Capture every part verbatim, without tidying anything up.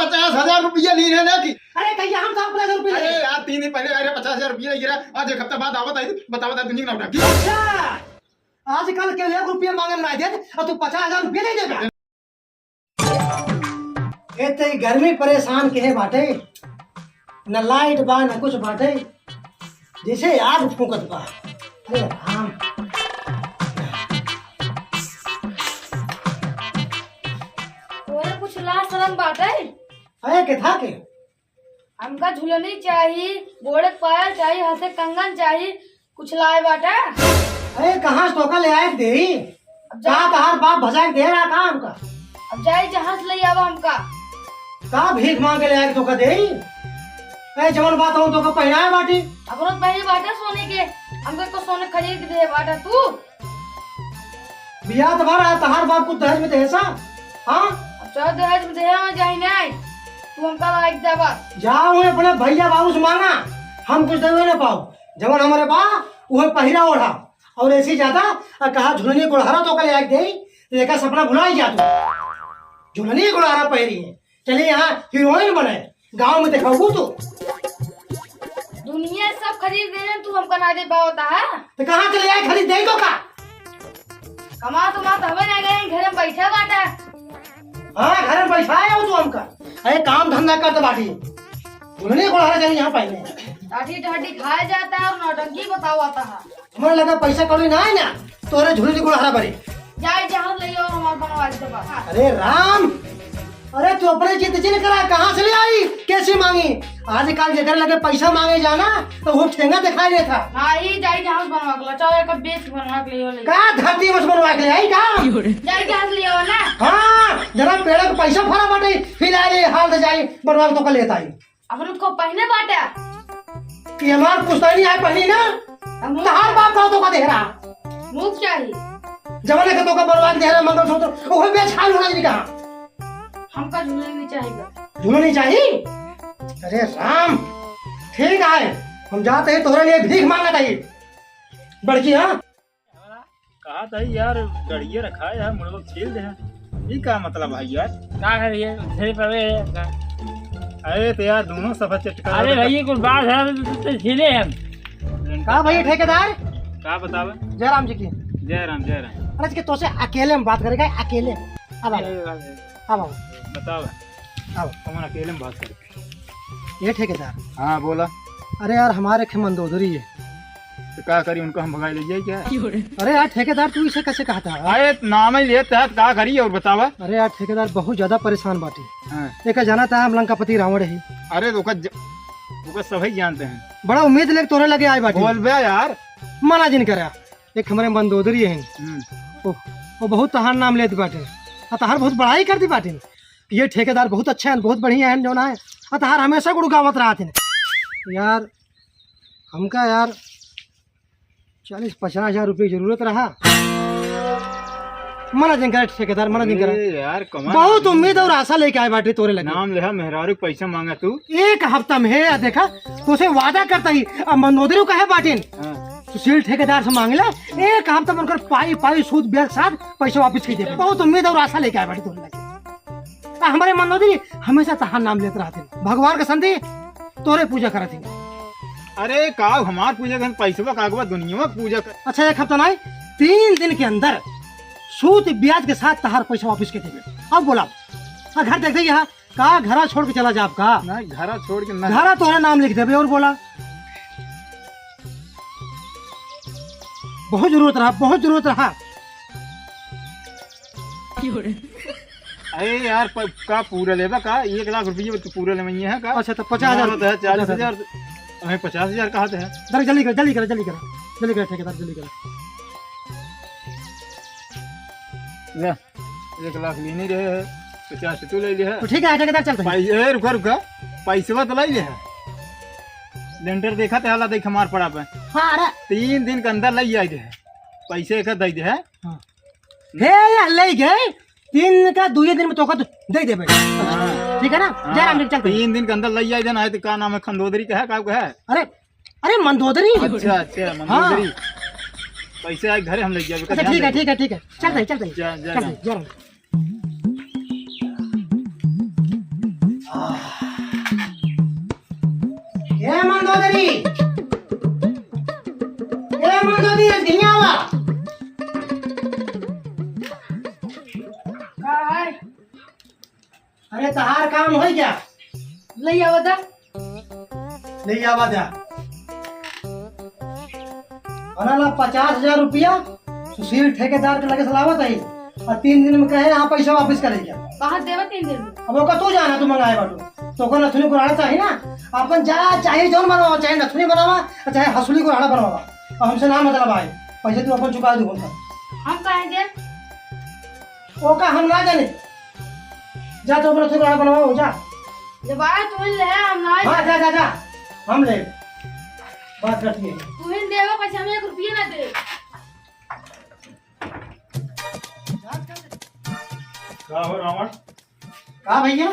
पचास हजार रुपया ली है ना कि? अरे कहिया हम का पचास हजार रुपया अरे ले? यार, तीन दिन पहले अरे पचास हजार रुपया ले गिरा, आज एक हफ्ता बाद आवत आई, बतावत आई दुनिया ना उठा। अच्छा, आजकल के एक रुपया मांगन ना देत, और तू पचास हजार रुपया दे देबे। ए ते गर्मी परेशान के है बाटे, न लाइट बा, न कुछ बाटे, जैसे आग फूंकत बा। अरे राम। तोरे कुछ लाज शरम बाटे? अरे केथा के? हमका झुलनी चाही, गोड़े के पायल चाही, हाथे कंगन चाही, कुछ लाए बाटे? अरे कहाँ से तोका ले आए देही? अब जा- का तहार बाप भजाए दे रहा का हमका? अब जाई जहाँ से ले आवा हमका। का भीख मांग के ले आए तोका देही? ए जवन बात हो तोका पहिराए बाटी। अब रोज बही बाटे सोने के, हमके को सोने खरीद के दे बाटे तू। बियाह तो भरा तहार बाप कुछ दहेज में देहे सा? हाँ? अब चाहे दहेज में देहे में जाई नहीं, तू हमका लाइक दे बस। जाओ अपने भैया बाबू से मांगा, हम कुछ देवे ना पाओ। जवन हमारे बा उहे पहिरा ओढ़ा, और ऐसी ज्यादा आ कहा झुलनी गुड़हरा तो कल आके दे, तो एका सपना भुला ही जा तू। झुलनी गुड़हरा पहिरी है, चले यहाँ हीरोइन बने, गाँव में देखाऊ तू। दुनिया सब खरीद देने, तू हमका ना दे पावता है। तो कहाँ चले आए खरीद दे तो का? कमा तो मत हवे ना गए, घर में बैठे बाटा। हाँ, घर में बैठा है तू हमका। अरे काम धंधा करत बाटी। झुलनी गुड़हरा चली यहाँ पहले। टाटी टाटी खाए जाता है और नौटंकी बताओ आता है। हमारे लगा पैसा कौड़ी ना है ना, तोरे झुलनी गुड़हरा बरी। जाए जहाँ ले और हमारे बनवा दे बस। अरे राम, अरे तू अपने जिद जिन करा, कहाँ से ले आई, कैसे मांगी? आजकल जेकर लगे पैसा मांगे जाना तो वो ठेंगा दिखाई देता। हाँ, ये जाई जहाज बनवा के ला, चाहे एक बेच बनवा के ले ले। का धरती में से बनवा के ले आई का? जाई जहाज ले आओ ना। हाँ, जरा पेड़ के पैसा फरा बाटे, फिर आ ले हाल दे जाई, बनवा के तो कर लेता ही। अब रुको पहने बाटे। ये हमार पुश्तैनी आए पहनी ना, हम तहार बाप का तो का देख रहा। मुख चाही। जमाने के तो का बनवा के देख रहा मंगलसूत्र, वो बेच हाल होना जी कहा। हमका झुलनी नहीं चाहिए। झुलनी चाहिए? अरे राम, ठीक है, हम जाते हैं तोहरे लिए भीख मांगत ही। बड़की हाँ? कहा था यार, गड़िया रखा है यार, मुड़वा छील दे। ये का मतलब है यार? का करिए, झेल पवे है का? अरे तो यार, दोनों सफा चटका अरे भाई, ये कुछ बात है, तो, तो, तो झेले हम। का भैया ठेकेदार? का बतावे? जय राम जी की। जय राम, जय राम। अरे, इसके तो से अकेले में बात करेगा, अकेले में। अब आओ। ये बात है। अब आओ। बताओ। आओ। हम अकेले में बात करें। ये ठेकेदार। हाँ, बोला। अरे यार, हमारे खे मंदोदरी है। तो का करी, उनको हम भगाई ले जाए क्या? अरे यार ठेकेदार, तू इसे कैसे कहता है? अरे नाम ही लेते हैं, तो का करी और बतावा। अरे यार ठेकेदार, बहुत ज्यादा परेशान बाटी। हाँ। एक जाना था हम लंकापति रावण है। अरे तो ओकर ज-, ओकर सभी जानते हैं। बड़ा उम्मीद लेके तोरे लगे आए बाटी। बोल बे यार। मना जिन करा। एक हमारे मंदोदरी है। हम्म। वो, वो बहुत तहार नाम लेत बाटे। आ तहार बहुत बड़ाई करती बाटे। ये ठेकेदार बहुत अच्छा है, बहुत बढ़िया है, जौन है। आ तहार हमेशा गुड़ गावत रहत है। यार, हमका यार चालीस पचास हजार रुपये की जरूरत रहा। मना जिन करे ठेकेदार, मना जिन करे। अरे यार, कमाल बहुत आदमी उम्मीद है। और आशा लेके आए बाटे तोरे लगे। नाम लेहा, मेहरारू पैसा मांगा तू। एक हफ्ता में है, या देखा, तोसे वादा करता ही, अब मंदोदरी कहे बाटिन। हाँ। सुशील ठेकेदार से मांग ले, एक हफ्ता में उनकर पाई, पाई सूद ब्याज के साथ पैसा वापस कर दे। बहुत उम्मीद और आशा लेके आए बाटे तोरे लगे। आ, हमारे मंदोदरी हमेशा तहार नाम लेत रहते हैं। भगवान के संदी तोरे पूजा करत हैं। अरे, का हमार पूजा कर, पैसवा का अगवा दुनिया के पूजा कर। अच्छा, एक हफ्ता नहीं, तीन दिन के अंदर सूद ब्याज के साथ तहार पैसा वापस कर देबे। अब बोला, आ, घर देख दे यहाँ, का घरा छोड़ के चला जाब का? नहीं, घरा छोड़ के नहीं। घरा तोहरा नाम लिख देबे और बोला। बहुत जरूरत रहा, बहुत जरूरत रहा। अरे यार, प-, का पूरा लेबा का? एक लाख रुपये तो पूरा लेवइये है का? अच्छा, तो पचास हजार हमारा तो है चालीस हजार, हमें पचास हजार कहा थे। जरा जल्दी कर, जल्दी कर, जल्दी कर, जल्दी कर, ठेकेदार, जल्दी कर। ले। एक लाख लेने रहे है, पचास तू ले ले है। तो ठीक है, ठेकेदार, चलते हैं। भाई, ए, रुका, रुका, पैसवा तो ले ले है। लेंटर देखा ते हाला देख हमार पड़ा पे। हाँ, अरे। तीन दिन के अंदर ले आई दे है, पैसे एक दे दे है। हाँ। हे, ये ले गए, तीन दिन का, दुए दिन में तोका दे देबे। हाँ। ठीक है ना? हाँ। जय राम जी, चलते हैं। तीन दिन के अंदर ले आई देना है तो का नाम है, खंदोदरी का है, का है? अरे, अरे मंदोदरी। अच्छा, अच्छा, हाँ। मंदोदरी। पैसे आए घरे हम ले जाबे, अच्छा, ध्यान ठीक है, रखिए। ठीक है, ठीक है। चलते हैं, चलते हैं। जा, जा, चलते जा। हैं, जय राम। मंदोदरी। ए मंदोदरी, हियाँ आवा। का है? अरे, तहार काम होइ गया? लइ आवा दा। लइ आवा दा। अरे ला, पचास हजार रुपया सुशील ठेकेदार के लगे से लावत है, और तीन दिन में कहे, "हाँ, पैसा वापस करेगा।" कहाँ देवा तीन दिन में? अब ओका तू जाना, तू मंगाए बाटू। तोका नथुनी कुराड़ा चाही ना, अपन जा, चाहे जौन बनवावा, चाहे नथुनी बनवावा, चाहे हसुली कुराड़ा बनवावा, अब हमसे ना मतलब आए, पैसा तू अपन चुका दू हमका। हम काहे दे? ओका हम ना जाने। जा तो अपना थोड़ा बनाओ, जा। जब आए तू ही ले, हम ना हाँ, जा, जा, जा। हम ले। बात करती है। तू ही देवे, पैसा हम एक रुपया ना दे। का हो रावण? का भैया?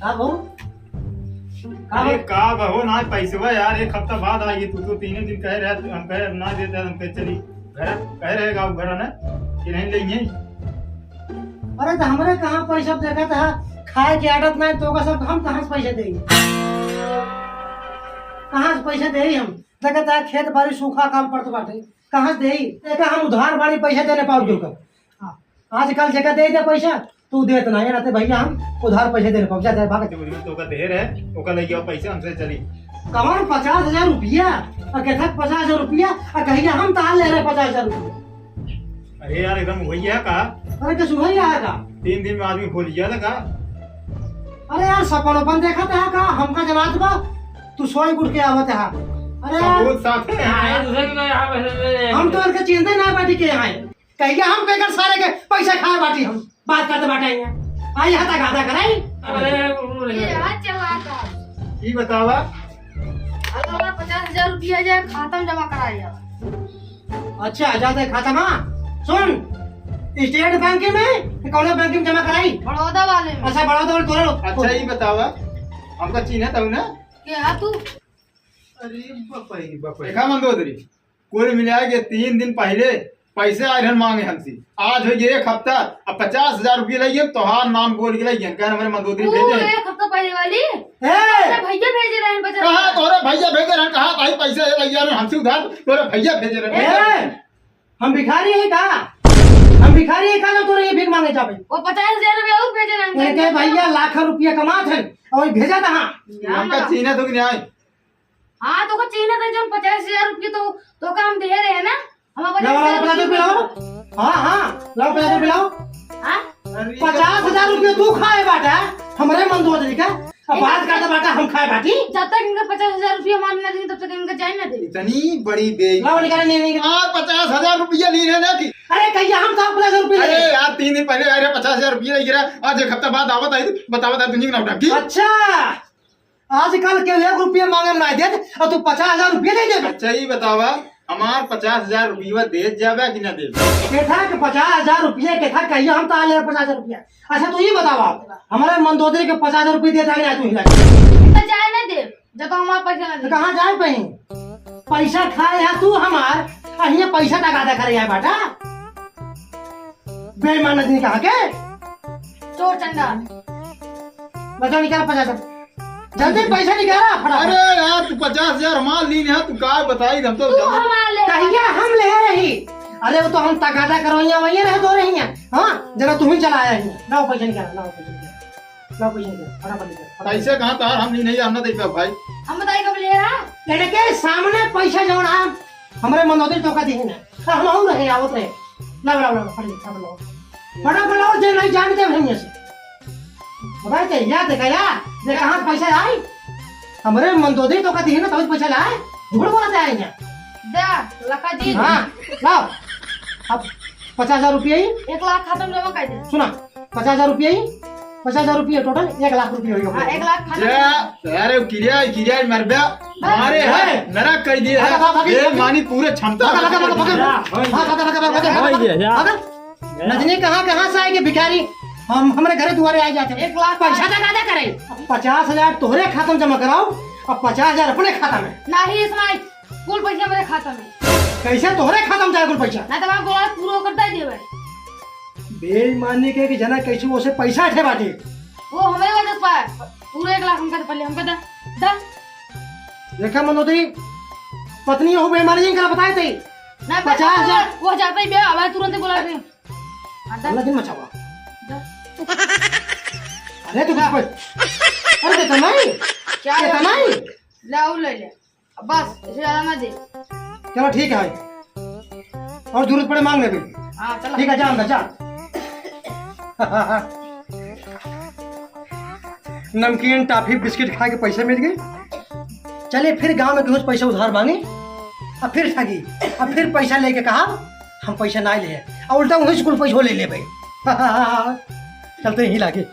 का हो? का अरे हो? का बहो ना पैसवा यार, एक हफ्ता बाद आइए। तू तो तीन दिन कहे रहे, हम कहे ना देते, हम कहे चली घर, कहे रहे गाँव घर ना कि नहीं लेंगे। अरे तो हमरे कहाँ पैसा देखत है, खाए के आदत ना है, तो का सब हम कहाँ से पैसा देई? कहाँ से पैसा देई हम? देखत है खेत बाड़ी सूखा काल पड़त बाटे, कहाँ से देई? एका हम उधार बाड़ी पैसा देने पाओ क्यों कर? आजकल जेका दे दे पैसा, तू देत नाही, नाते भैया हम उधार पैसा देने पाओ, जा, जा, भाग। जो तो का दे रहे, ओका लइ जाओ पैसा, हमसे चली। कौन पचास हजार रुपया? और कहता पचास हजार रुपया, और कहिया हम तार ले रहे पचास हजार रुपया। अरे यार, एकदम वही है का? अरे, कैसे वही है का? तीन दिन में आदमी भूल गया था का? अरे यार, सपन अपन देखा था का? हमका जनात बा, तू सोई उठ के आवत है। अरे यार, सबूत साथ में है। हाँ, ये दूसरे की तो यहाँ पे हम तो इनके चिंता ना बाटी के यहाँ। कहिया हम बेगर सारे के पैसा खाए बाटी हम। बात करते बाटे यहाँ। आई हता गादा कराई। अरे, ये हाथ चला था। ई बतावा। अरे बाबा, पचास हजार रुपया जाए खाता में जमा कराई यार। अच्छा, जाते खाता में। सुन, स्टेट बैंक में, कौन बैंक में जमा कराई? बड़ौदा वाले में। अच्छा, बड़ौदा वाले तोरे। अच्छा, ई बतावा, हमका चिन्हत हऊ ना? के हा तू? अरे बपई, बपई। देखा मंदोदरी, कुल मिला के तीन दिन पहिले पैसे आए रहन मांगे हमसे। आज होइ गए एक हफ्ता, अब पचास हजार रुपया लइ गए, तोहार नाम बोल के लइ गए, कहन हमरे मंदोदरी तू भेजे। एक हफ्ता पहिले वाली? ए! तोरे भैया भेजे रहन पचास हजार। कहाँ तोरे भैया भेजे रहन, कहाँ भाई पैसे लइ गए हमसे उधार, तोरे भैया भेजे रहन। ए! हम भिखारी है का? हम भिखारी है का जो तोरे ये भीख मांगे जाबे? वो पचास हजार रुपया और भेजे रहन। इनके भैया लाखों रुपया कमात है और भेजा कहाँ? हमका चीन्हत हो कि नहीं? हाँ, तोका चीन्हत है, जौन पचास हजार रुपया तो, तोका हम दिहे रहे ना, हम अपन लाओ, लाओ, पचास हजार रुपया लाओ। हाँ, हाँ, लाओ, पचास हजार रुपया लाओ। हाँ? पचास हजार रुपया तू खाए बाटा, हमरे मंदोदरी का। अब बात करते बाटा हम खाए बाटी। जब तक इनका पचास हजार रुपया हमारे ना देंगे, तब तक इनका जाए ना दे। इतनी बड़ी बे-, लाओ, निकाले, नहीं, नहीं। यार, पचास हजार रुपया ली है ना कि? अरे, कहिया हम तो पचास हजार रुपया अरे ले। यार, तीन दिन पहिले आए रहे, पचास हजार रुपया ले गिरा, आज एक हफ्ता बाद आवत आई, बतावत आई, दुनिया ना उठा की। अच्छा, आजकल के एक रुपया मांगे में ना देत, और तू पचास हजार रुपया दे देबे। अच्छा, ई बतावा, हमार पचास हजार रुपया देत जाबे कि ना देबे? केथा के पचास हजार रुपया, केथा कहिया हम तार ले पचास हजार रुपया। अच्छा, तू ई बतावा, हमारे मंदोदरी के पचास हजार रुपया देत है कि ना तू ही लगे? तो जाए ना दे, जब तो हमार पैसा ना तो दे। कहाँ जाए पही? पैसा खाए है तू हमार, अहिए पैसा तगादा करे है बाटा। बेईमान आदमी कहाँ के? चोर चंडाल। बताओ, निकाल पचास हजार। जल्दी पैसा निकाला, फटाफट। अरे यार, तू पचास हजार हमार लीन है, तू का बताई, हम तो तू जान- हमार ले। कहिया हम ले रही? अरे, वो तो हम तगादा करवइया वही रहे, दो रही हैं। हाँ, जरा तू ही चला आया है। लाओ पैसा निकाल, लाओ पैसा निकाल। लाओ पैसा निकाल, फटाफट निकाल, फटाफट। पैसे कहाँ तार, हम नहीं, नहीं, हम ना दे पाए भाई। हम बताई कब ले रहा? लड़के सामने पैसा जौन है, हमरे मंदोदरी तोका दिही ना। हम और रहे, आवत रहे। लाओ, लाओ, लाओ, फटाफट, फटाफट लाओ। फटाफट लाओ, जे नहीं जानते हम यहाँ से। बताए थे, याद है क्या? ये कहाँ से पैसा आए? हमरे मंदोदरी तोका दिही ना, तभी पैसा लाए। झूठ बोलत है यहाँ। दा, लखा जी। हाँ, लाओ। अब पचास हजार रुपया ही। एक लाख खाता में जमा कर दे। सुना, पचास हजार रुपया ही, पचास हजार रुपया total, एक लाख रुपया हो गया। हाँ, एक लाख खाता में। जा, अरे किरिया, किरिया मरबे। मारे है, है। नरक कर दिए है। भागा, भागा, भागा, ये भागा। मानी पूरे क्षमता भागा, भागा, भागा, भागा। हाँ, भागा, भागा, भागा, भागा। भागा। नजनी कहाँ, कहाँ से आएगी भिखारी? हम, हमरे घरे दुआरे आ जाते। एक लाख पैसा तक आधा करे। पचास हजार तोहरे खाता में जमा कराओ, अब पचास हजार अपने खाता में। नहीं, इसमें कुल पैसा मेरे खाता में। कैसे तोहरे खाता में जाए कुल पैसा? ना तो हमारा गोला पूरा करता ही देवे। बेईमानी के कि जना कैसे ओसे पैसा उठे बाटे। वो हमें वजह से पाए। पूरा एक लाख हमका दे पहले, हमका दे। दा। देखा मनोदी, पत्नी हो बेईमानी नहीं करा, बताए थे। ना, पचास हजार। वो जाता ही बे, अब तुरंत ही बोला दे। हाँ, दा। अगला दिन मचावा। दा। अरे तू क्या कोई? अरे देता नहीं। क्या देता है? नहीं। ले आओ, ले ले। अब बस, इसे ज्यादा मत दे। चलो ठीक है, और जरूरत पड़े मांग लेबे। हाँ, चलो। ठीक है, जा अंदर जा। नमकीन, टॉफी, बिस्किट खाए के पैसा मिल गए। चले फिर गांव में केहू से पैसा उधार मांगे, अब फिर ठगी, अब फिर पैसा लेके कहा हम पैसा ना ले, और उल्टा वहीं से कुल पैसा ले ले भाई। चलते यहीं लागे।